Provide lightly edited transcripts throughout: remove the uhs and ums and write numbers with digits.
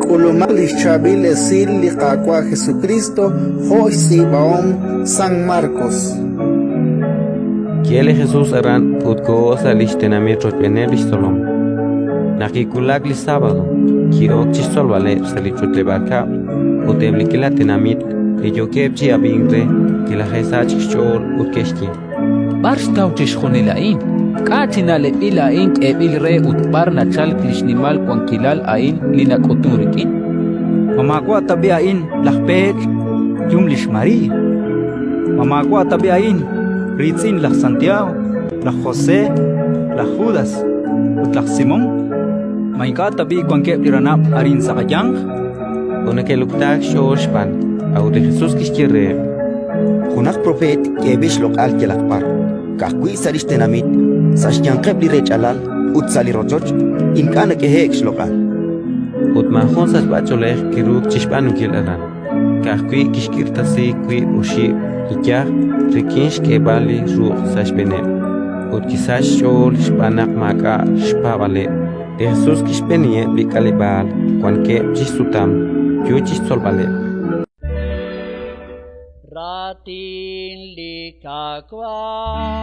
K'ulumaq li xChaab'il Esil li Qaawa' Jesukriist jo' xtz'iib'ahom San Markos. Ki'elk li Jesus aran ut koho sa' li xtenamit rochb'eeneb' li xtzolom. Naq kiwulak li sábado, ki'ok chi xtzolb'aleb' sa' li ch'utleb'aal kab'l, ut eb' li k'iila tenamit li yookeb' chi ab'ink re kilaje'sachk xch'ool ut ke'xye: B'ar xtaw chixjunil a'in? K'a' chi na'leb'il a'in k'eeb'il re ut b'ar nachalk li xnimal wankilal a'in li nak'utunk rik'in? Ma maawa' tab'i' a'in laj peech', yum lix María? Ma maawa' tab'i' a'in riitz'in laj Santiago, laj José, laj Judas ut laj Simón? Ma ink'a' tab'i' wankeb' li ranab' arin sa' qayanq? Ut neke'luktaak xch'ool xb'aan. A'ut li Jesus kixye reheb': Junaq propeet k'eeb'il xloq'al yalaq b'ar, ka'ajwi' sa' li xtenamit, sa' xyanqeb' li rech'alal ut sa' li rochoch, ink'a' nak'ehe'k xloq'al. Ut maajun sachb'ach'oolej kiruuk chi xb'aanunkil aran, ka'ajwi' kixk'irtasi wiib' oxib' li yaj rik'in xk'eeb'al li ruq' sa' xb'eeneb'. Ut kisachk xch'ool xb'aan naq maak'a' xpaab'aaleb'. Li Jesus kixb'eeniheb' li k'aleb'aal wankeb' chi xsutam, yo chi xtzolb'aleb'. Raatin li Qaawa'.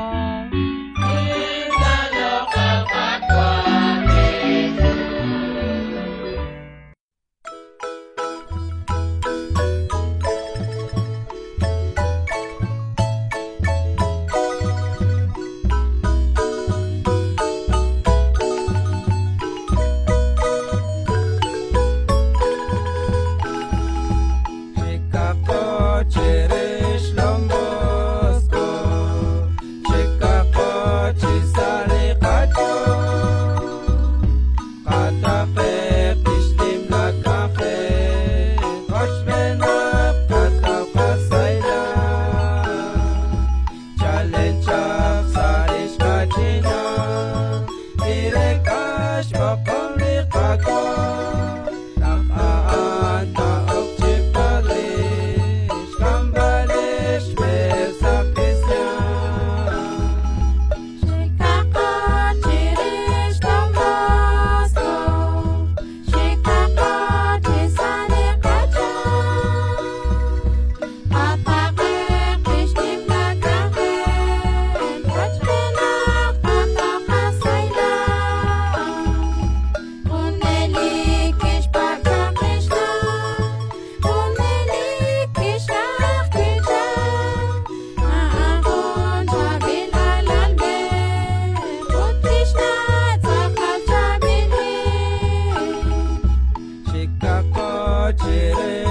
Xikaqo chirix Don Bosco, xikaqo chi sa' li qach'ool, qataqe'q lix nimla k'anjel, qochb'eenaq qataw qasahilal. Chalen chaq sa' lix kach'inal, kireek'a xb'oqom li Qaawa', naq a'an taa'ok chi padre, xk'amb'al lix b'e sa' kristiaan. Xikaqo chirix Don Bosco, xikaqo chi sa' li qach'ool, qataqe'q lix nimla k'anjel, qochb'eenaq qataw qasahilal. Junelik kixpak' chaq lix na', junelik kixraj kichaq, a'an jun chaab'il alalb'ej, ut lix na' tz'aqal chaab'il ixq. Xikaqo chirix